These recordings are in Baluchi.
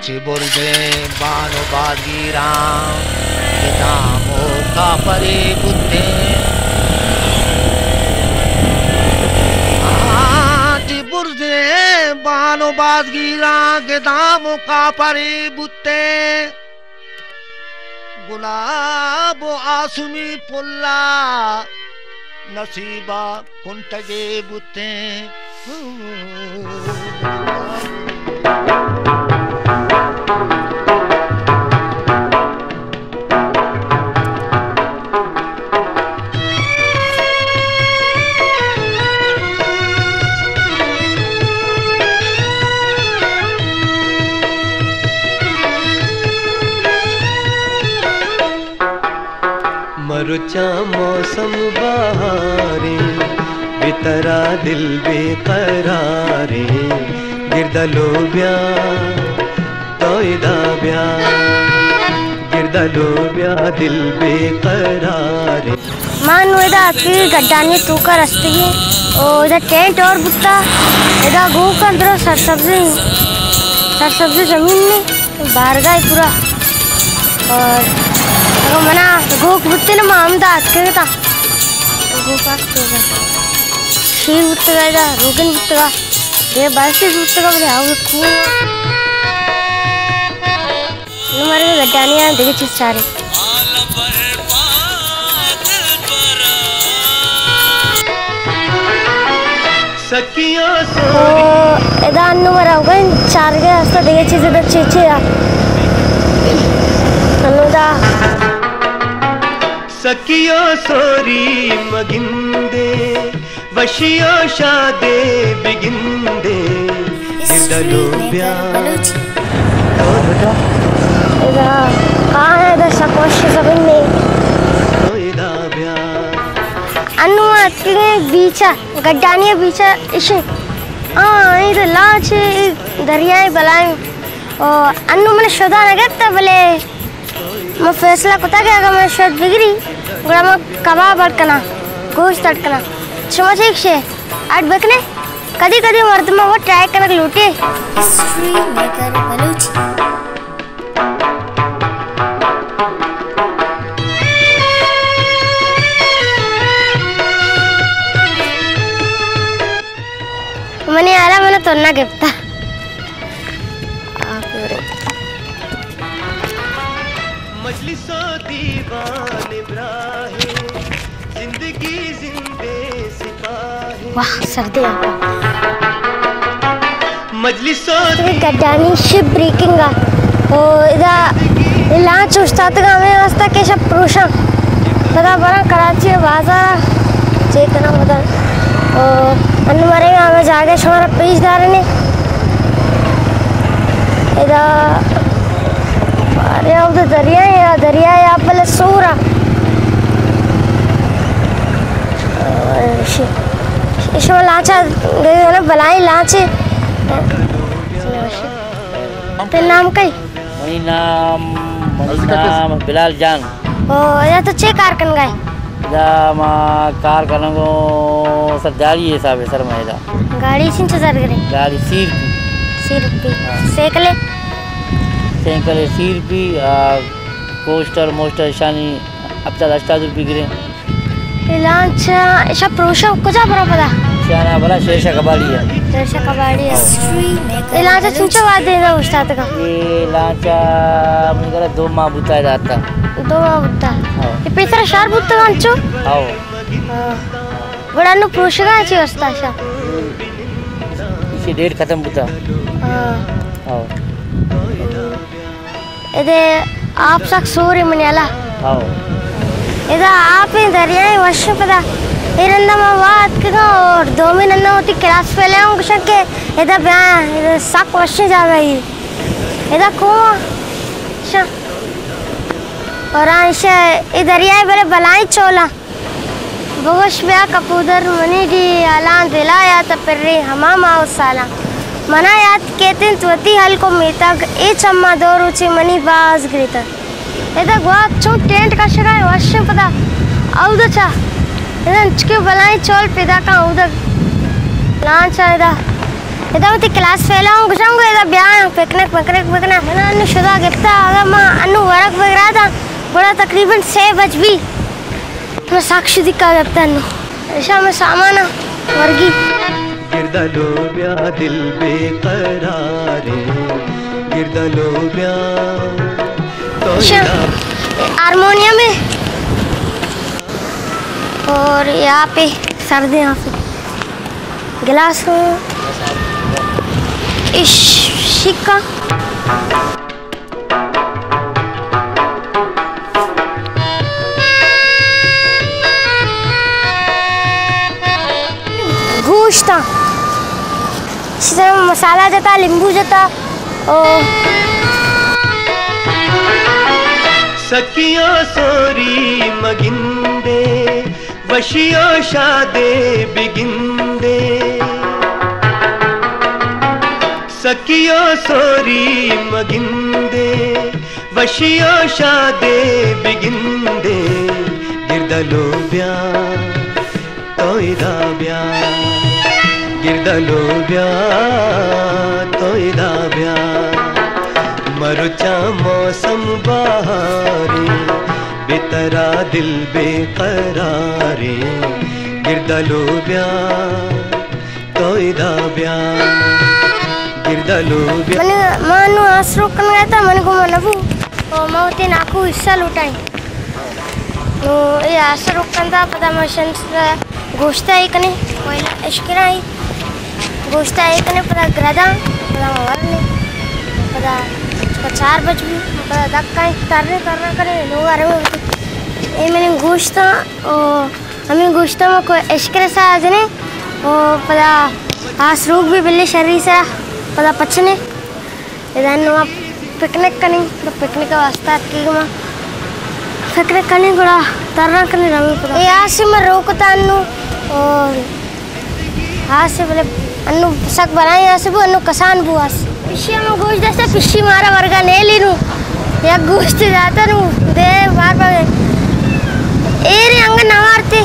چہ برزیں بان ءُ بازگیراں گدام ءُ کاپرے بوتیں۔ آ، چہ برزیں بان ءُ بازگیراں گدام ءُ کاپرے بوتیں۔ گلاب ءُ آسمی پلا نصیبا کنٹگے بوتیں۔ مرچاں موسم بہاریں، بے ترا دل بے قراریں۔ گرد ءَ لوبیا، تو ادا بیا، گرد ءَ لوبیا، دل بے قراریں۔ ما نوں ادا اتکگیں گڈانی توکا رستگیں، او ادا ٹینٹ اور بوتا، ادا گوک اندر سرسبزیں، سرسبز زمین نے۔ بارگاہ پورا۔ اور اگر منا گوک بوتے نا، ما ہم دا اتکے تا۔ گوک آتکے تا۔ شیر بوتگا دا، روگن بوتگا۔ یہ بس بوتگا، بولے آؤ کو۔ نوں مارے گڈانی آ دگہ چیز چارے۔ او ادا انوں ما روگا ایں چارگے واسطہ دگہ چیز ادا چے چے آ۔ انوں دا۔ سکیو سوری مگندے، وشیو شادے بگندے، گردلو بیا۔ ادا کہاں ہے، ادا سک وش زمین میں۔ ادا بیا۔ انوں اتکگیں بیچا۔ گڈانی ءِ بیچ ءَ اش۔ آ، اے تو لانچ ءِ، اے دریائے بلاہیں۔ او، انوں من شدا نہ گپتا، بلے من فیصلہ کتا کہ اگر من شد بگری، گڑا من کباب اڈ کناں، گوشت اڈ کناں۔ شما چے گشے؟ اڈ بکنے؟ کدی کدی مردم وہ ٹرائی کنگ لوٹے۔ History maker Balochi. منی حالا من تو نہ گپتا۔ مجلس و دیوان ابراہیم، زندگی زندے سپاہی۔ واہ، سردی آ۔ مجلس و اے گڈانی شپ بریکنگ آ۔ او ادا لانچ اوشتاتگ ہمے واسطہ کہ شپ پروشاں۔ پدا براں کراچی بازار چیک کناں پدا۔ او انوں مرے ہمے جاگہ شمارا پیش دارنے۔ ادا ارے، او تو دریا ہے، یا دریا ہے، آپ بلے سورا۔ شما لانچا گئے ہو نا، بلاہیں لانچے۔ تئی نام کئی؟ منی نام، منی نام بلال جان۔ او، ادا تو چے کار کنگا ئے؟ ادا ما کار کنگو سر دیہاڑی حساب سر ما ادا۔ گاڑی چنچو زر گرے؟ گاڑی سی روپی۔ سی روپی۔ ہاں۔ سیکلے؟ سیکلے سی روپی، آ، کوسٹر موسٹر اشانی ہفتاد ہشتاد روپی گرے۔ اے لانچ اشا پروشا کجا برا پدا؟ شانا بلا شیرشا کباڑی ہے۔ شیرشا کباڑی ہے۔ اے لانچ چنچو وادے دا اوشتاتگا؟ اے لانچ منی گرا دو ماہ بوتا ہے داتا۔ دو ماہ بوتا۔ ہاں۔ اے پیسرا شار بوتا انچو؟ ہاں۔ ہاں۔ گڑا نوں پروشگا چی واسطہ شا؟ اسی ڈیٹ ختم بوتا۔ ہاں۔ ہاں۔ ادے آپ سک سورے منی اللہ۔ ہاؤ۔ ادا آپ ایں، دریائے وش پدا۔ اے رندا ما وا اتکگاں اور دومی رندا وتی کلاس فیلے ہوں گشن کہ ادا بیا، ادا سک وشیں جاگہ ہی۔ ادا کواں شا۔ اور آنشہ اے دریائے بلے بلائیں چولا۔ بگوش بیا کپودر منی ڈیہالاں، دلا یات پرے ہما ماہ و سالاں۔ منا یات کیت انت وتی ہلک و میتگ، اے چماں دو روچے منی باز گریتگ۔ ادا گوات چون ٹینٹ کشگا ایں، وشیں پدا اودا چا۔ ادا انچکے بلائیں چول پیداکاں اودا لانچ ءَ ادا۔ ادا وتی کلاس فیل آں، گوشاں گو ادا بیا آں، پکنک، پکنک، پکنک۔ من انو شدا گپتا، اگاں ما انو ورگ بگرا دا، گڑا تقریباً سے بج بی۔ من سک شدی کا گپتا انو۔ ایشا میں سامان ورگی۔ گردلو بیا دل بے قرارے، گردلو بیا۔ ایشا ہارمونیم ہے۔ اور یہاں پہ سردیاں پہ گلاس ہوں۔ اش، شکا۔ گوشت، اسی طرح مسالہ جتا، لیمبو جتا۔ او۔ سکیاں سوری مگندے، وشی و شادے بگندے۔ سکیاں سوری مگندے، وشی و شادے بگندے۔ گردلو بیا، تو ادا بیا۔ گردلو بیا، تو ادا بیا۔ مرچاں موسم بہارے، بے ترا دل بے قرارے۔ گردلو بیا، تو ادا بیا۔ گردلو بیا۔ من، ما نو آس روک کنگا تا، من گو من نبو۔ او ما وتی ناکو حصہ لوٹائیں۔ نو اے آس روک کنتا، پدا ما شنس گوشتا اے کنے، اشکرا اے۔ گوشتا اے کنے، پدا گرداں، پدا ما ورنے۔ پدا چار بج بی، پدا دکائیں، ترنے، ترنا کنے، لوگ آرے میں۔ اے منی گوشتا، او ہمے گوشت ما کو اشکر سا جنے، او پدا آس روک بی بلے شری سا، پدا پچنے۔ ادا نو پکنک کنی، تو پکنک واسطہ اتکی ما پکنک کنی گڑا ترنا کنی روی پدا۔ اے آسی ما روکتا انو، او آسے بلے انو سک بلائیں آسے بو، انو کسان بو آسے۔ پشی ہم گوشت دستا، پشی مارا ورگا نیلی نو۔ یک گوشت داتا نو، دے بار بار۔ اے رے انگا نوارتے۔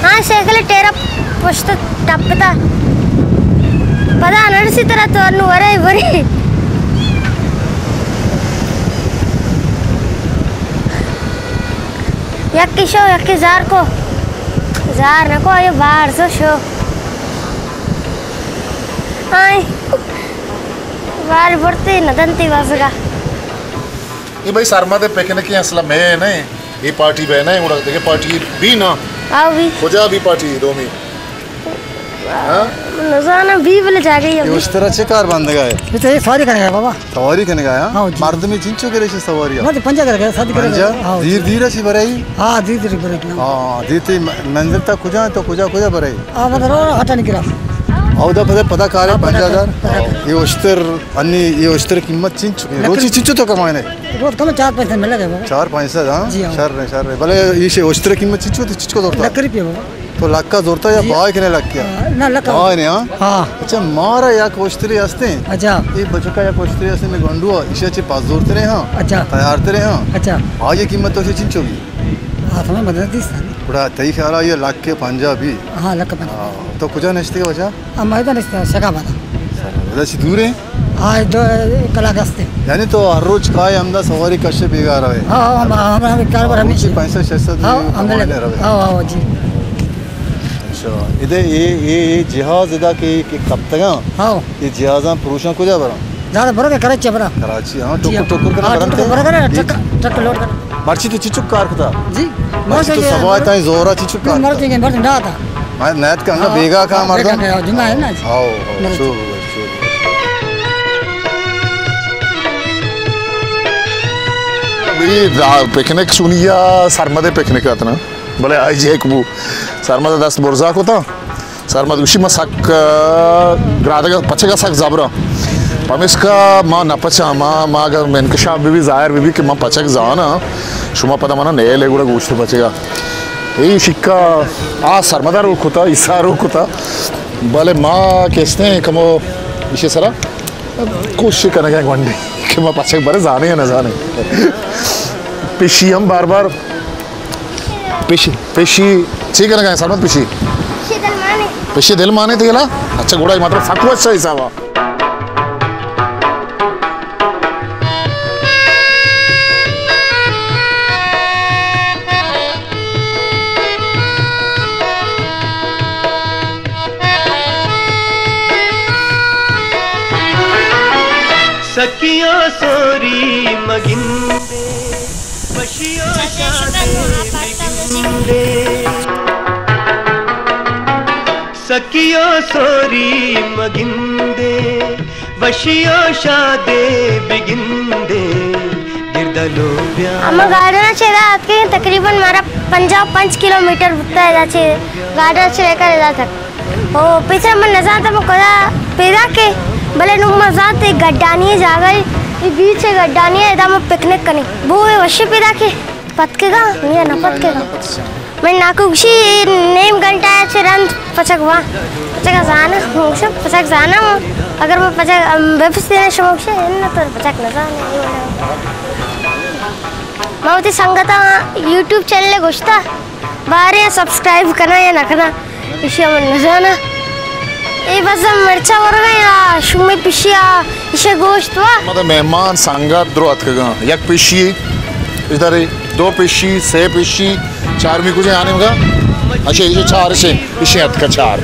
ہاں، سائیکل ٹیرا پشت ٹپتا۔ پدا نرسی ترا تو انو ورے بری۔ یکی شو، یکی زار کو۔ زار نکو، اے بار زو شو۔ آئیں۔ بار برتے ندنتے بازگا۔ اے بھائی سرمد پکنک اصلا میں نہیں، اے پارٹی بہ نہیں، گڑا دگہ پارٹی بی نا۔ آؤ بی۔ کجا بی پارٹی دومی؟ ہاں؟ نزاناں بی بلے جاگہی اے۔ اشترا چے کار بندگا اے؟ اے تو اے سواری کنگا اے بابا۔ سواری کنگا اے، ہاں؟ ہاں جی۔ مردمی چنچو کرے چہ سواری؟ مردم پنجاہ کرے، ساڑھے پنجاہ۔ ہاں جی۔ دیر دیر اچھی برای؟ ہاں، دیر دیر برای۔ ہاں، دیتی منزل تا کجا تو کجا کجا برای؟ آ، مطلب، ہٹا نکلا۔ او دا پدا، پدا کارے ہاں، پدا پنجاہ ہزار؟ پدا۔ اے اشتر، انی اے اشتر قیمت چنچو؟ لکھ روچی چنچو تو کمائنے؟ روز کم چار پانچ سد ملے گا بابا۔ چار پانچ سد، ہاں؟ جی ہاں۔ شر ہے، شر ہے۔ بلے اے شے اشتر قیمت چنچو تو چنچو زورتا؟ لکھ روپیہ بابا۔ تو لکا زورتا یا جی۔ بھائی کنے لکیا؟ ہاں، نہ، لکا۔ بھائی نے، ہاں؟ ہاں۔ اچھا، مارا یک اشتری ہستے۔ اچھا۔ اے بچکا یک اشتری ہستے، میں گنڈو، ایشا چے پاس زورتے رہے، ہاں؟ اچھا۔ تیار تے رہے، ہاں؟ اچھا۔ آگے قیمت تو چنچو گی؟ ہاں، تمہیں مدد دیس تھا۔ گڑا تئی خیال آ یہ لکھ کے پنجاہ بی؟ ہاں، لکھ پنجاہ۔ ہاں، تو کجا نشتے ہو بچا؟ ہم میدان است، شکا بادا۔ ادا چی دور ہے؟ ہاں، دو کلاک است۔ یعنی تو ہر روز کائے ہمدا سواری کشے بیگا روے؟ ہاں، ہاں، ہم، ہم، ہم کاروبار ہم روچی پانچ سد شش سد ہاں، ہم کمانے روے؟ ہاں، ہاں، جی۔ اچھا، ادے اے، اے، اے جہاز ادا کہ، کہ کپتگاں؟ ہاں۔ اے جہازاں پروشاں کجا براں؟ زیادہ برو کہ کراچی برا۔ کراچی، ہاں، جی، ٹکر، ہاں۔ ٹکر کنا ہاں، برنتے؟ ٹکر برا، ٹرک، ٹرک لوڈ کنا۔ مرچی تو چچک کار کتا؟ جی۔ مرچی تو سوار تائیں زورا چچک کار کتا؟ مرچی کے مرچی نہ آتا۔ میں نیت کا انگا ہاں، بیگا کا ہاں، مردم؟ بیگا کا، جمعہ ہے نا آج۔ آؤ، آؤ، نہ۔ چو، چو۔ اے پکنک چونیا سرمد پکنک اتنا۔ بلے آئی جی ایک بو۔ سرمد دست برزا کتا۔ سرمد گوشی، ما سک، آ، گرادگ ء پچگ ء سک زبر آں۔ پمیشکا ما نہ پچاں، ما، ما اگر انکشاف بہ بی، ظاہر بہ بی کہ ما پچگ زاناں، شما پدا منا نیل ء گڑا گوشت پچگ ء۔ اے شکا آ سرمد ء روک کتا، عیسیٰ روک کتا۔ بلے ما کستیں کمو ایشی سرا کوشش کنگ ء گونڈیں کہ ما پچگ برے زانیں یا نہ زانیں۔ پشی ہم بار بار پشی، پشی چی کنگا ہے سرمد پشی؟ پشی دلمانے۔ پشی دل مانے تیلا؟ اچھا، گڑا مطلب سک وچ حساب۔ سکیاں سوری مگندے، وشیاں شادے بگندے۔ سکیاں سوری مگندے، وشیاں شادے بگندے، گردلو بیا۔ ہما گارڈن ءَ چہ ادا اتکگیں، تقریباً مارا پنجاہ و پنچ کلومیٹر بوتا ادا چہ، گارڈن ءَ چہ لے کر ادا تک۔ او پیسر من نزانتا من کجا پیداکیں، بلے نوں من زانت اے گڈانی جاگہ اے، اے بیچ اے گڈانی اے، ادا من پکنک کنیں۔ بو اے وشی پیداکیں، پتکگا یا نہ پتکگا؟ من ناکو گشی اے نیم گھنٹہ ءَ چہ رند پچک وا۔ پچک زانا، گشم پچک زانا، اگر من پچک، ام، بپس دینا شما گشے، نہ تو پچک نہ زانا۔ من وتی سنگتاں یوٹیوب چینل ءَ گوشتا، بارے سبسکرائب کنا یا نہ کنا، ایشی من نزانا۔ اے بس ہم مرچا ورگا یا شمی پشیا ایشی گوشت وا۔ مطلب مہمان سنگت درو اتکگاں، یک پشی ادھر، دو پشی، سے پشی، چارمی کجا آنے گا؟ اچھا، یہ چار سے، ایشی اتکا چار۔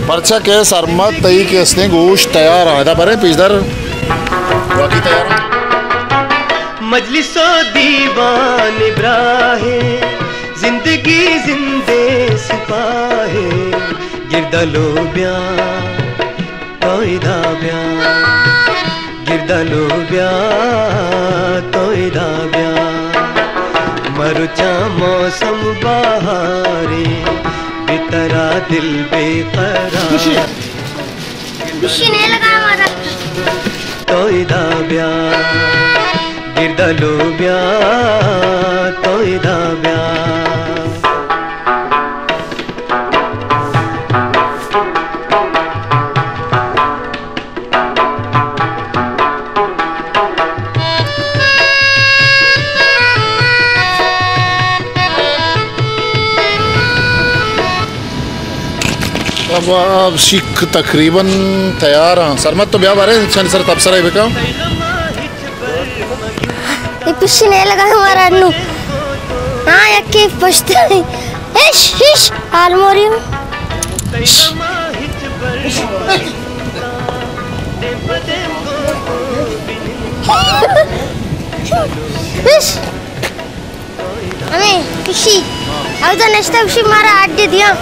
پرچا کہ سرمد تئی کہ استیں گوشت تیار ہیں، ادا برے پیش در، باقی تیار ہیں۔ مجلس و دیوان براہ، زندگی زندے سپاہ، گردلو بیا، تو ادا بیا، گردلو بیا، تو ادا بیا۔ مرچاں موسم بہارے، بے ترا دل بے قرار۔ پشی نیلگا مارا۔ تو ادا بیا، گردلو بیا، تو ادا بیا۔ اب، اب شیک تقریباً تیار ہیں۔ سرمد تو بیا بارے چند سر تبصرہ بکا۔ اے پشی نیلگا مارا انو۔ ہاں، یکی پشت۔ اش، اش، آلموری۔ اش۔ ہمے پشی۔ او تو نشتہ پشی مارا اڈ دیا۔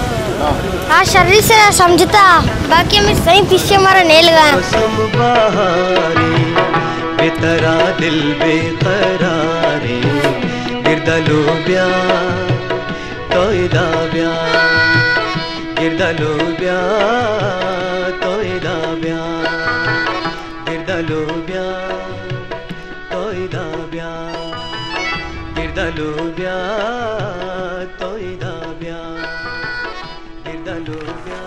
آ شری سے سمجھتا۔ باقی ہمے صحیح پشی مارا نیلگا۔ موسم بہارے، بے ترا دل بے قرارے، گردلو بیا، تو ادا بیا، گردلو بیا، تو ادا بیا، گردلو بیا، تو ادا بیا، گردلو بیا، تو ادا بیا، گردلو بیا۔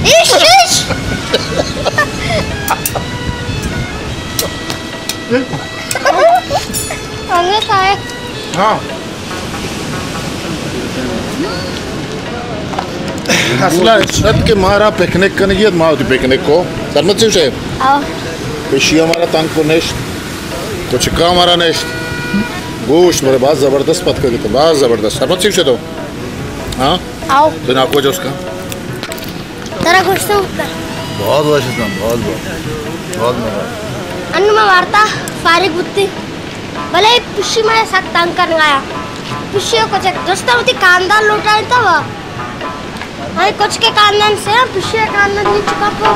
ایش، ایش۔ ہمیں کھائے۔ ہاں۔ اصلا شرط کہ مارا پکنک کنگی ات، ما وتی پکنک کو۔ سرمد چی شے؟ آؤ۔ پیشی ہمارا تنگ کو نشت۔ کچکا ہمارا نشت۔ گوشت مرے باز زبردست پتکگی تو، باز زبردست۔ سرمد چی شے تو؟ ہاں؟ آؤ۔ تو ناکو جوس کا؟ ترا گوشتو بوتا۔ باز وش اتاں، باز، باز۔ باز مزہ۔ انو ما وارتا فارغ بوتی۔ بلے پشی مارا سک تنگ کنگایا۔ پشی و کچک دوستا وتی کاندان لوٹائینتا وا۔ ہاں، کچکے کاندان سے، پشی کاندان ہچ کپو۔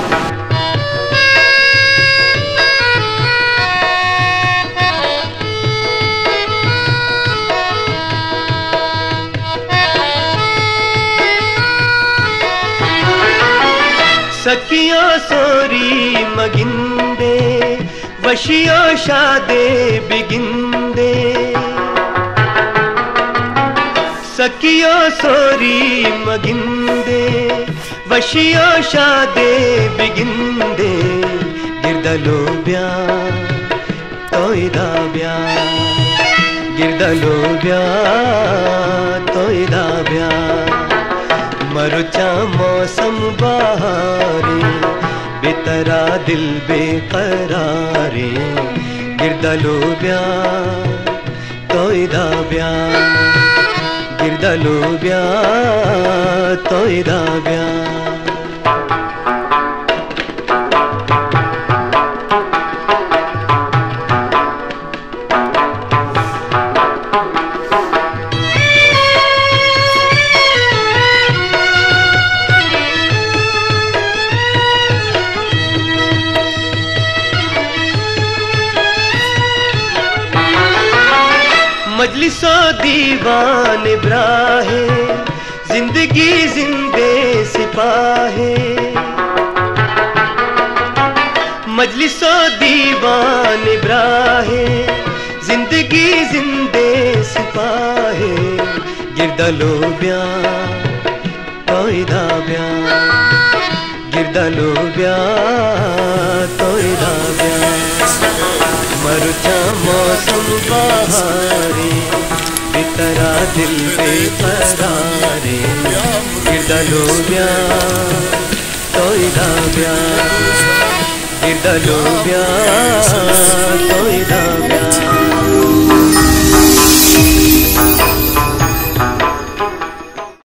سکیاں سوری مگندے، وشیاں شادے بگندے۔ سکیاں سوری مگندے، وشیاں شادے بگندے، گرد لوبیا، تو ادا بیا، گردا لوبیا، تو ادا بیا۔ مرچاں موسم بہاریں، بے ترا دل بے قراریں۔ گردا لوبیا، تو ادا بیا، گردا لوبیا، تو ادا بیا۔ مجلس و دیوان براہے، زندگی زندے سپاہے۔ مجلس و دیوان براہے، زندگی زندے سپاہے۔ گردا لوبیا، تو ادا بیا، گردا لوبیا، تو ادا بیا۔ مرچاں موسم بہاریں، بے ترا دل بے قراریں۔ گردا لوبیا، تو ادا بیا، گردا لوبیا، تو ادا بیا۔